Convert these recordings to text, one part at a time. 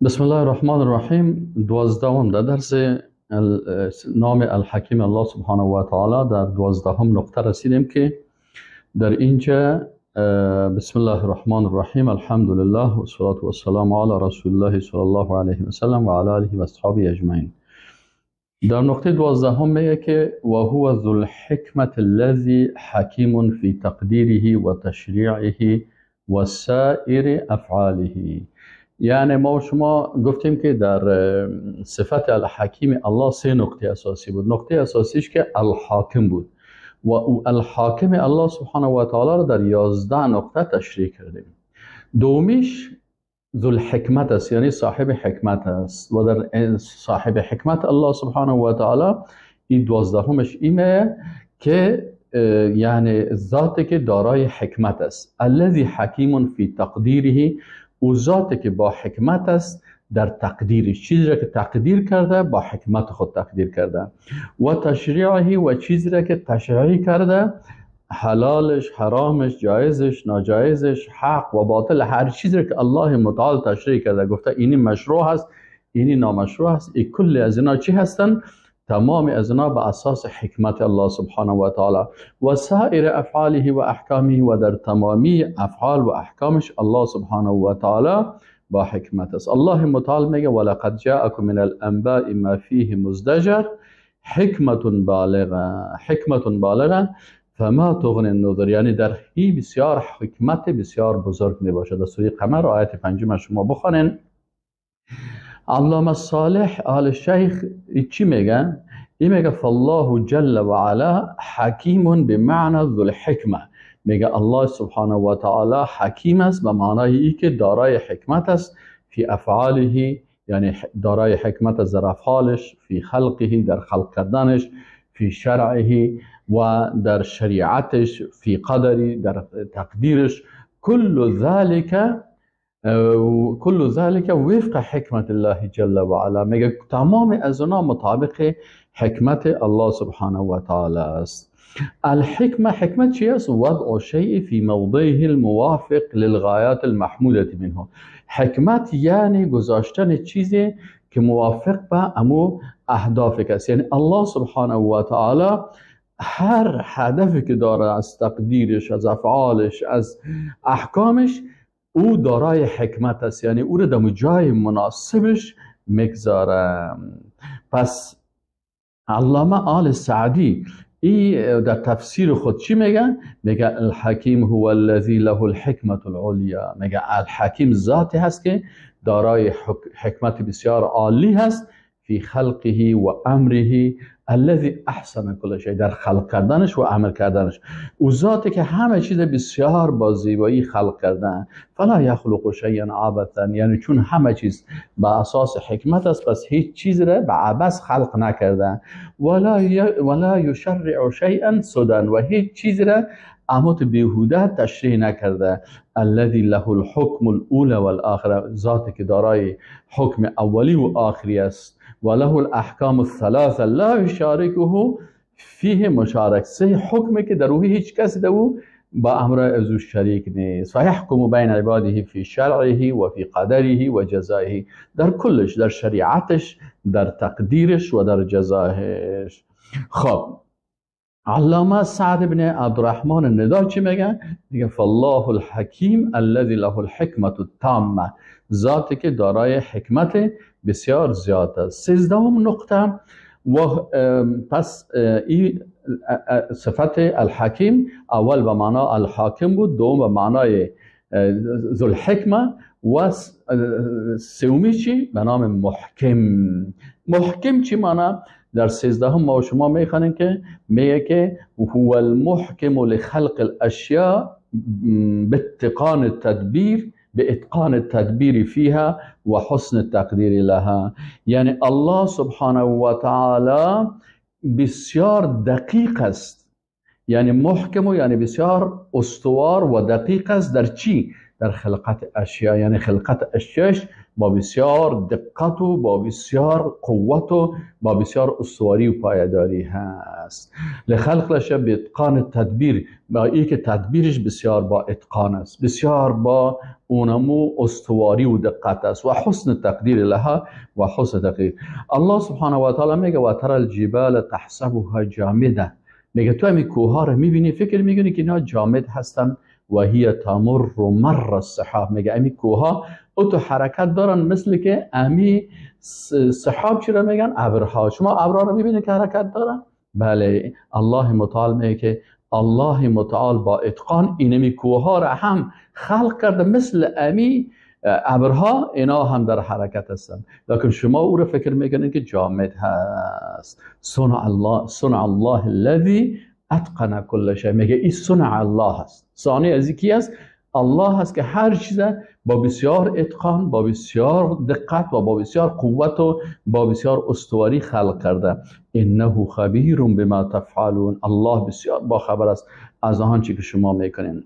بسم الله الرحمن الرحیم. 12 در درس نام الحکیم الله سبحانه و تعالی در 12 نقطه رسیدیم که در اینجا بسم الله الرحمن الرحیم، الحمد لله و الصلاة و السلام علی رسول الله صلی الله علیه و سلم و علی آله و اصحابه اجمعین. در نقطه 12 میگه که و هو ذو الحکمت الذی حکیم فی تقدیره و تشریعه و سایر افعاله. یعنی ما و شما گفتیم که در صفت الحکیم الله سه نقطه اساسی بود. نقطه اساسیش که الحاکم بود و او الحاکم الله سبحانه و تعالی را در 11 نقطه تشریح کردیم. دومیش ذو الحکمت است، یعنی صاحب حکمت است و در صاحب حکمت الله سبحانه و تعالی این 12مش اینه که یعنی ذاتی که دارای حکمت است، الذی حکیم فی تقدیره، او ذاتی که با حکمت است در تقدیرش، چیزی را که تقدیر کرده با حکمت خود تقدیر کرده، و تشریعه و چیزی را که تشریع کرده، حلالش، حرامش، جایزش، ناجایزش، حق و باطل، هر چیزی را که الله متعال تشریع کرده، گفته اینی مشروع هست، اینی نامشروع هست، این کل از اینا چی هستن؟ تمام از اینا به اساس حکمت الله سبحانه و تعالی و سایر افعاله و احکامه، و در تمامی افعال و احکامش الله سبحانه و تعالی با حکمت است. الله متعال میگه ولقد جاءکم من الانباء ما فیه مزدجر حکمت بالغه، حکمت بالغه فما تغنی النذر، یعنی در هی بسیار حکمت بسیار بزرگ می باشد. در سوره قمر آیت 5 شما بخوانین. علامه صالح آل شیخ چی میگه؟ این میگه فالله جل و علا حکیم بمعنی ذو الحکمه. میگه الله سبحانه و تعالی حکیم است به معنای ای که دارای حکمت است، فی افعاله، یعنی دارای حکمت است در افعالش، فی خلقه، در خلق کردنش، فی شرعه و در شریعتش، فی قدری، در تقدیرش، کل ذلک کل ذلك وفق حکمت الله جل و علا. میگه تمام از اونا مطابق حکمت الله سبحانه و تعالی است. الحکمه، حکمت چی است؟ وضع شیء فی موضعه الموافق للغایات المحموده منه. حکمت یعنی گذاشتن چیزی که موافق به امو اهداف کس، یعنی الله سبحانه و تعالی هر هدفی که داره از تقدیرش، از افعالش، از احکامش، او دارای حکمت است، یعنی او رو در جای مناسبش میگذاره. پس علامه آل سعدی ای در تفسیر خود چی میگه؟ میگه الحکیم هو الذی له الحکمت العلیا. میگه الحکیم ذاتی هست که دارای حکمت بسیار عالی هست، فی خلقه و امره الذی احسن کل شیء، در خلق کردنش و امر کردنش. او ذاتی که همه چیز بسیار با زیبایی خلق کردن، فلا یخلق شیئا عبثا، یعنی چون همه چیز به اساس حکمت است پس هیچ چیز را به عبث خلق نکردن، ولا یشرع شیئا سدى، و هیچ چیز را عمود بیهوده تشریح نکرده. الذی له الحکم الاولى والآخره، ذاتی که دارای حکم اولی و آخری است، و له الاحکام الثلاثه لا یشارکه فیه مشارک، سه حکمی که در او هیچ کسی در او با امر از او شریک نیست. فیحکم بین عباده فی شرعه و فی قدره و جزائه، در کلش، در شریعتش، در تقدیرش و در جزایش. خب علامه سعد بن عبدالرحمن الندا چی میگه؟ میگه فالله الحکیم الذی له الحکمت التامه، ذاتی که دارای حکمت بسیار زیاد است. 13 نقطه و پس این صفت الحکیم اول به معنا الحاکم بود، دوم به معنای ذو الحکمه، و سومی چی؟ به نام محکم. محکم چی معنا؟ در 13 ما و شما میخوانیم که میگه که هو المحکم لخلق الاشیاء باتقان التدبیر، باتقان التدبیر فيها و حسن التقدیر لها. یعنی الله سبحانه و تعالی بسیار دقیق است، یعنی محکم و یعنی بسیار استوار و دقیق است در چی؟ در خلقت اشیا، یعنی خلقت اشیاش با بسیار دقت و با بسیار قوت و با بسیار استواری و پایداری هست. لخلق لشه به اتقان تدبیر، با ای که تدبیرش بسیار با اتقان است، بسیار با اونمو استواری و دقت است و حسن تقدیر لها و حسن تقدیر. الله سبحانه و تعالی میگه و تر الجبال تحسبها جامده، میگه تو همین کوه رو میبینی فکر میکنی که اینا جامد هستن و هی تمر مر السحاب، میگه امی کوه او تو حرکت دارن مثل که امی سحاب چی رو میگن؟ ابرها. شما ابرها رو میبینید که حرکت دارن؟ بله، الله متعال میگه که الله متعال با اتقان اینمی کوه را هم خلق کرده مثل امی ابرها، اینا هم در حرکت هستن، لکن شما او رو فکر میکنید که جامد هست. صنع الله، صنع الله الذی اتقن کل شیء، میگه این صنع الله هست. صانع از کی است؟ الله هست که هر چیز با بسیار اتقان، با بسیار دقت و با بسیار قوت و با بسیار استواری خلق کرده. انه خبیر بما تفعلون، الله بسیار با خبر است از آنچه که شما میکنین.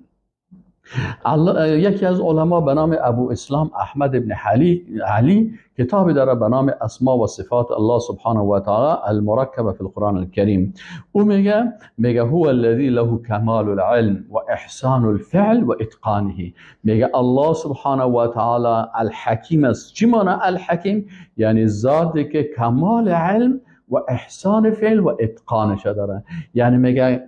یکی از علما به نام ابو اسلام احمد ابن علی کتابی داره به نام اسما و صفات الله سبحانه و تعالی المرکبه فی القرآن الکریم. او میگه هو الذی له کمال العلم و احسان الفعل و اتقانه. میگه الله سبحانه و تعالی الحکیم است. چی معنی الحکیم؟ یعنی ذاتی که کمال علم و احسان فعل و اتقانش داره. یعنی میگه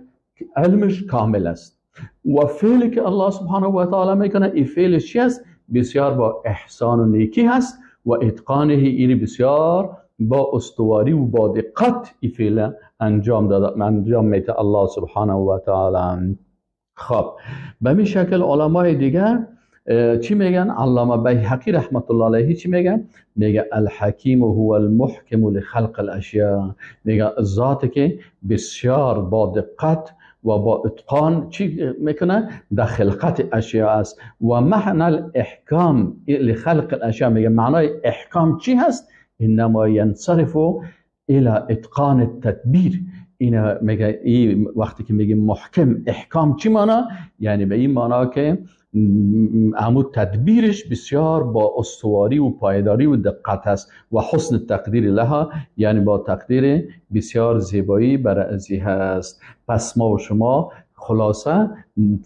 علمش کامل است و فعلی که الله سبحانه و تعالی میکنه این فعل چی است؟ بسیار با احسان و نیکی هست و اتقانه، اینی بسیار با استواری و با دقت این فعل انجام میده الله سبحانه و تعالی. خب به می شکل علمای دیگه چی میگن؟ علامه بیهقی رحمت الله علیه چی میگن؟ میگه الحکیم هو المحکم لخلق الاشیاء. میگه ذاتی که بسیار با دقت و با اتقان چی میکنه؟ در خلقت اشیاء است. و معنی الاحکام لخلق الاشیاء، میگه معنای احکام چی هست؟ انما ینصرف الى اتقان التدبیر. اینا میگه ای وقتی که میگه محکم احکام چی معنا؟ یعنی به این معنا که عمود تدبیرش بسیار با استواری و پایداری و دقت است و حسن تقدیر لها، یعنی با تقدیر بسیار زیبایی بر ازی هست. پس ما و شما خلاصه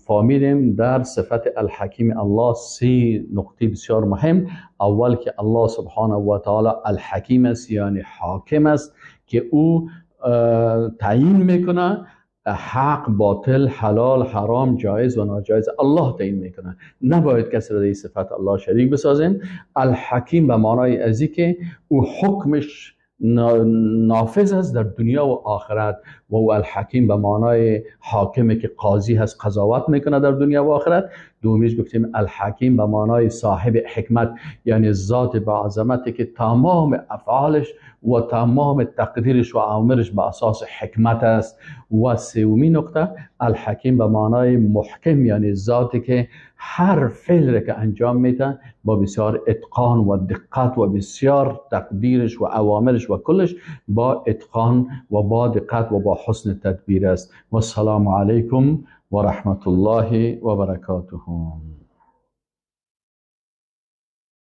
فهمیدیم در صفت الحکیم الله سه نقطه بسیار مهم. اول که الله سبحانه و تعالی الحکیم است، یعنی حاکم است که او تعیین میکنه حق، باطل، حلال، حرام، جایز و ناجایز، الله تعیین میکنه. نباید کسی را در صفت الله شریک بسازیم. الحکیم به معنای ازی که او حکمش نافذ است در دنیا و آخرت، و او الحکیم به معنای حاکمی که قاضی هست، قضاوت میکنه در دنیا و آخرت. دومیش گفتیم الحکیم به معنای صاحب حکمت، یعنی ذات با عظمتی که تمام افعالش و تمام تقدیرش و اوامرش به اساس حکمت است. و سومی نقطه الحکیم به معنای محکم، یعنی ذاتی که هر فعل را که انجام میده با بسیار اتقان و دقت و بسیار تقدیرش و اوامرش و کلش با اتقان و با دقت و با حسن تدبیر است. و السلام علیکم و رحمت الله و برکاته.